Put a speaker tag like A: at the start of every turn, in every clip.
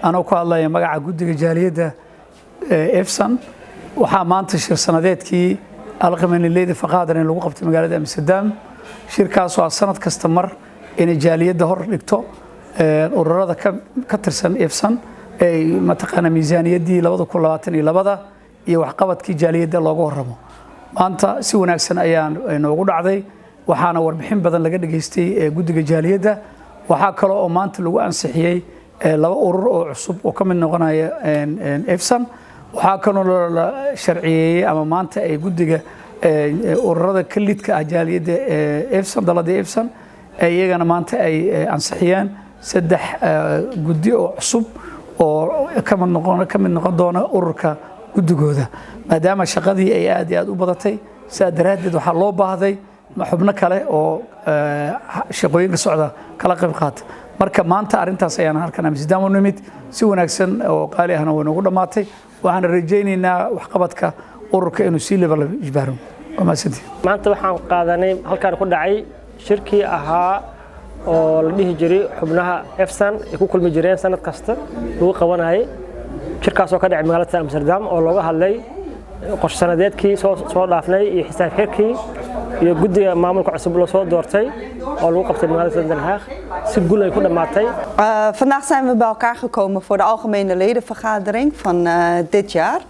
A: Anoo ku hadlaya magaca guddiga jaaliyadda EFSAN, waxaa maanta shir sanadeedkii Algemene Ledenvergadering lagu qabtay magaalada Amsterdam. Shirkaasoo ah sanad kasta mar inay jaaliyadda hor dhigto ururada ka tirsan EFSAN ay mataqaanaa miisaaniyaddii 2022 iyo waxqabadkii jaaliyadda looga warramo. Maanta si wanaagsan ayaa noogu dhacday, waxaana warbixin badan laga dhageystay guddiga jaaliyadda. Waxaa kale oo maanta lagu ansixiyey laba urur oo cusub oo ka mid noqonaya EFSAN. Waxaa kaloo la sharciyeeyey ama maanta ay guddiga ururada ka lidka ah jaaliyadda EFSAN, dalada EFSAN, iyagana maanta ay ansixiyeen saddex guddi oo cusub oo ka mid noqon doona ururka guddigooda, maadaama shaqadii ay aad iyo aad u badatay. Sidaa daraaddeed waxaa loo baahday xubno kale oo shaqooyinka socda kala qayb qaata. Marka maanta arrintaas ayaan halkan Amsterdam u nimid. Si wanaagsan oo qaali ahna way noogu dhammaatay. Waxaana rajaynaynaa waxqabadka ururka inuu sii laba jibbaaro. Waa mahadsantihin.
B: Maanta waxaan qaadanay halkaan ku dhacay shirkii ahaa oo la dhihi jiray xubnaha EFSAN ay ku kulmi jireen sanad kasta lagu qabanayay, shirkaasoo ka dhacay magaalada Amsterdam oo looga hadlay qorshe sanadeedkii soo dhaafnay iyo xisaab xirkii iyo guddiga maamulka cusub loo soo doortay oo lagu qabtay magaalada Den Haag. Si guul ay ku dhammaatay.
C: Vandaag zijn we bij elkaar gekomen voor de algemene ledenvergadering van dit jaar.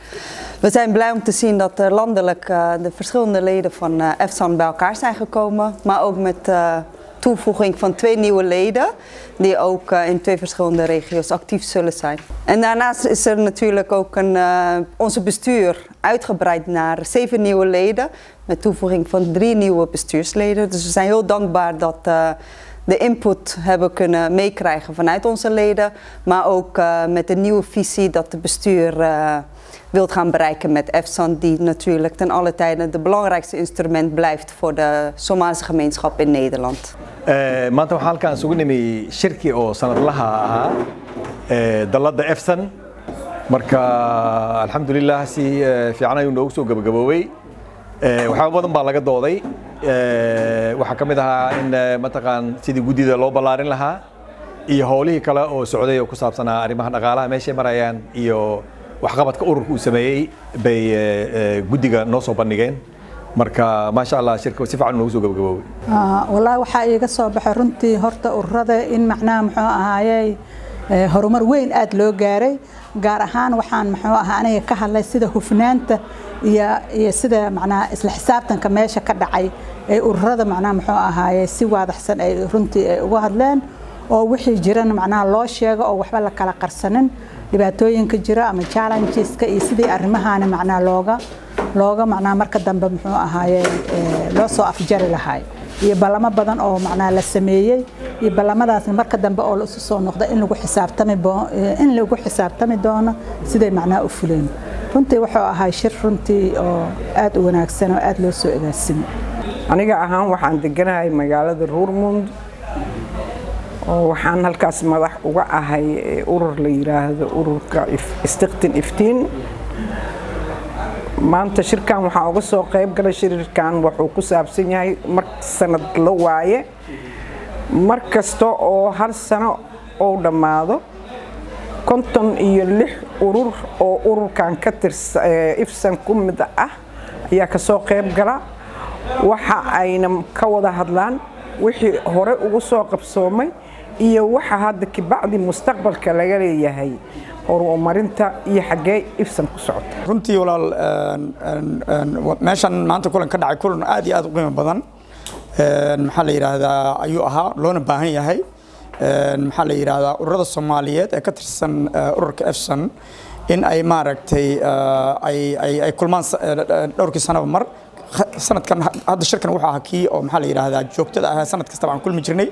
C: We zijn blij om te zien dat er landelijk de verschillende leden van EFSAN bij elkaar zijn gekomen. Maar ook met toevoeging van twee nieuwe leden die ook in twee verschillende regio's actief zullen zijn. En daarnaast is er natuurlijk ook onze bestuur uitgebreid naar zeven nieuwe leden met toevoeging van drie nieuwe bestuursleden. Dus we zijn heel dankbaar dat de input hebben kunnen meekrijgen vanuit onze leden, maar ook met de nieuwe visie dat de bestuur wilt gaan bereiken met EFSAN, die natuurlijk ten alle tijde het belangrijkste instrument blijft voor de Somalische gemeenschap in Nederland.
D: Maanta waxaan halkaan isugu nimi shirki oo sanadlaha ahaa dalladda EFSAN. Marka alxamdulilah, si fiican ayuu noogu soo gabagaboobay. Waxyaaba badan baa laga dooday. Waxaa ka mid ahaa in mataqaan sidii guddida loo ballaarin lahaa iyo howlihii kale oo socday oo ku saabsanaa arrimaha dhaqaalaha, meeshay marayaan iyo waxqabadka ururka uu sameeyey bay guddiga noo soo bandhigeen. Marka maasha Allah, shirka si fiican noogu soo gabagaboobay.
E: Wallaahi waxaa iiga soo baxay runtii horta ururada in macnaha muxuu ahaayey horumar weyn aada loo gaaray. Gaar ahaan waxaan muxuu ahaa aniga ka hadlay sida hufnaanta iyo sida macnaha isla xisaabtanka meesha ka dhacay ee ururada macnaha muxuu ahaaye si waadaxsan ay runtii ay uga hadleen oo wixii jirana macnaha loo sheego oo waxba la kala qarsanin, dhibaatooyinka jira ama challengeska iyo sidii arrimahaani macnaha looga macnaha marka dambe muxuu ahaaye loo soo afjari lahay, iyo ballamo badan oo macnaha la sameeyey iyo ballamadaasna marka dambe oo la isu soo noqda in lagu xisaabtami doono siday macnaha u fuleen. Runtii wuxuu ahaa shir runtii oo aad u wanaagsan oo aad loo soo agaasimay.
F: Aniga ahaan waxaan deganahay magaalada Roermond oo waxaan halkaas madax uga ahay urur la yiraahdo ururka Stichting Iftiin. Maanta shirkan waxaan uga soo qayb galay, shirkan wuxuu ku saabsan yahay mar sanad la waaye, mar kasta oo hal sano oo dhammaado, 56 urur oo ururkan ka tirsan IFSAN ku mid ah ayaa kasoo qayb gala. Waxa ayna ka wada hadlaan wixii hore ugu soo qabsoomay iyo waxa hadda kabacdi mustaqbalka laga leeyahay, horumarinta iyo xaggee IFSAN ku socota.
G: Runtii walaal, meeshan maanta kulan ka dhacay, kulan aad iyo aad u qiimo badan maxaa la yidhaahdaa ayuu ahaa, loona baahan yahay. Maxaa la yidhaahdaa, ururada Soomaaliyeed ee ka tirsan ururka EFSAN in ay maaragtay ay kulmaan dhowrkii sanaba mar. Sanadkan hadda shirkan wuxuu ahaa kii oo maxaa la yidhaahdaa joogtada ahaa, sanad kastaba aan kulmi jirnay.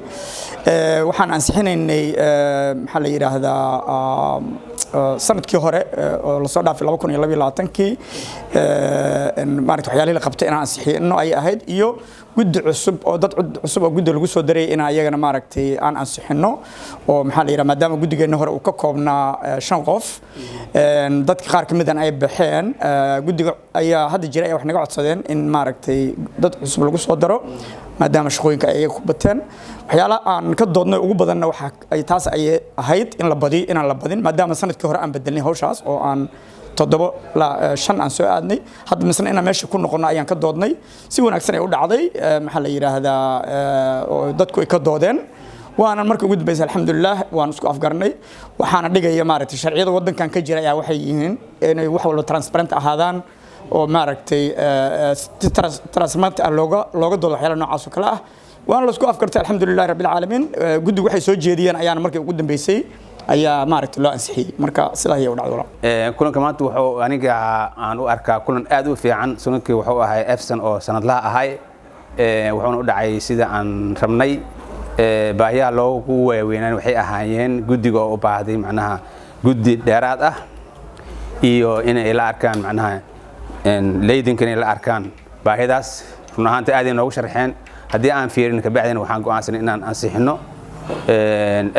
G: Waxaan ansixinaynay maxaa la yidhaahdaa sanadkii hore oo lasoo dhaafay 2022-kii maaragta waxyaalihii la qabtay inaan ansixino ay ahayd, iyo guddi cusub oo dad cusub oo guddi lagu soo daray in ayagana maaragtay aan ansixino, oo maxaa la yidhaha maadaama guddigeenna hore uu ka koobnaa shan qof, dadka qaar ka midan ay baxeen, guddiga ayaa hadda jira ayaa wax naga codsadeen in maaragtay dad cusub lagu soo daro. Maadaama shaqooyinka ay iyaga ku bateen, waxyaalaha aan ka doodnay ugu badanna waxa ay taas ay ahayd in la badiyo, inaan la badin, maadaama sanadkii hore aan bedelnay hawshaas oo aan toddobo shan aan soo aadnay. Hadda misna inaan meesha ku noqono ayaan ka doodnay. Si wanaagsan ay u dhacday, maxaa la yidhaahdaa, oo dadku ay ka doodeen, waana marka ugu dambeysay, alxamdulilah, waan isku afgarnay. Waxaana dhigaya, maaragtay, sharciyada waddankan ka jira ayaa waxay yihiin inay wax walba transparent ahaadaan oo, maaragtay, si transparent ah looga doodo waxyaala noocaas oo kale ah. Waana la isku afgartay, alxamdulilahi rabbil caalamiin. Guddigu waxay soo jeediyeen ayaana markii ugu dambeysay ayaa, maaragtay, loo ansixiyey. Marka sidaa ayay u dhacday, walaal.
H: Kulanka maanta wuxuu aniga aan u arkaa kulan aad u fiican. Sanadkii wuxuu ahay EFSAN oo sanadlaha ahay, wuxuuna u dhacay sida aan rabnay. Baahiyaha loogu waaweynaan waxay ahaayeen guddiga oo u baahday macnaha guddi dheeraad ah iyo inay la arkaan macnaha leidingka, inay la arkaan baahidaas. Run ahaanta aad ay noogu sharxeen. Haddii aan fiirin kabacdina, waxaan go'aansanay inaan ansixino.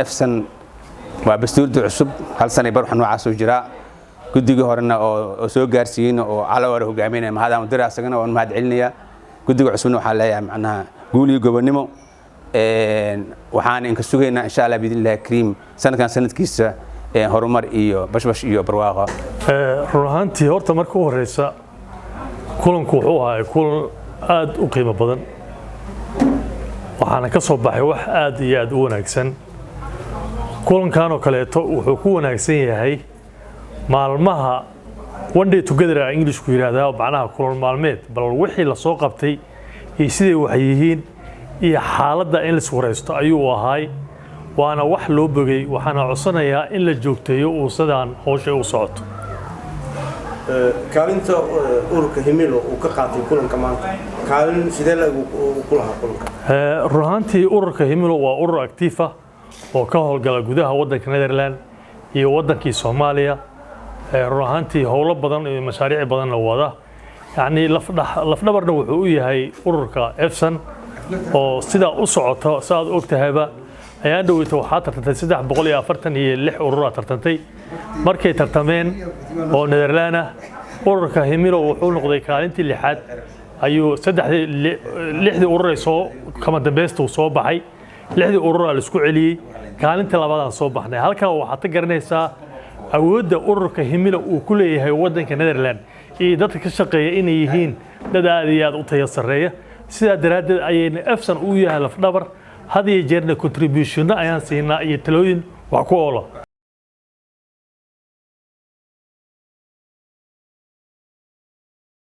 H: EFSAN waa bastuurda cusub, hal sanay bar wax noocaas uu jiraa. Guddigii horena oo soo gaarsiiyeyna oo calawaara hogaaminaya, mahadaan u dira asagana, waan mahad celinayaa. Guddiga cusubna waxaa leeyahay macnaha guul iyo gobonnimo. Waxaan inka sugaynaa, insha Allah, biidnillahi kariim, sanadkan sanadkiisa horumar iyo bashbash iyo barwaaqo.
I: Run ahaantii, horta marka u horeysa, kulanku wuxuu ahaa kulan aad u qiimo badan, waxaana ka soo baxay wax aad iyo aad u wanaagsan. Kulankan oo kaleeto wuxuu ku wanaagsan yahay maalmaha one day together a Englishku yidhaahdaa, macnaha kulan maalmeed, bal wixii la soo qabtay iyo siday wax yihiin iyo xaaladda in la iswaraysto ayuu ahaay, waana wax loo bogay. Waxaana codsanayaa in la joogteeyo uu sidaan howsha u socoto.
J: Kaalinta ururka Himilo uu ka qaatay kulanka maanta, kaalin sidee la ku lahaa kulanka?
I: Run ahaantii, ururka Himilo waa urur active ah oo ka howlgala gudaha waddanka Netherland iyo waddankii Soomaaliya. Run ahaantii, howlo badan iyo mashaariic badanna wada, yacni lafdhabarna wuxuu u yahay ururka EFSAN oo sidaa u socota. Si aad og tahayba, ayaan dhoweyta waxaa tartantay 346 ururaa tartantay. Markay tartameen oo Netherland ah, ururka Himilo wuxuu noqday kaalintii lixaad ayuu. Saddexdii lixdii urur ay soo kama dambaysta uu soo baxay, lixdii ururaa la isku celiyey, kaalintii labaadaan soo baxnay. Halkaa waxaad ka garanaysaa awoodda ururka Himilo uu ku leeyahay waddanka Netherland iyo dadka ka shaqeeya inay yihiin dad aad iyo aad u tayo sarreeya. Sidaa daraaddeed ayayna EFSAN u yahay lafdhabar. Had iyo jeerna contributionno ayaan siinaa iyo talooyin wax ku oola.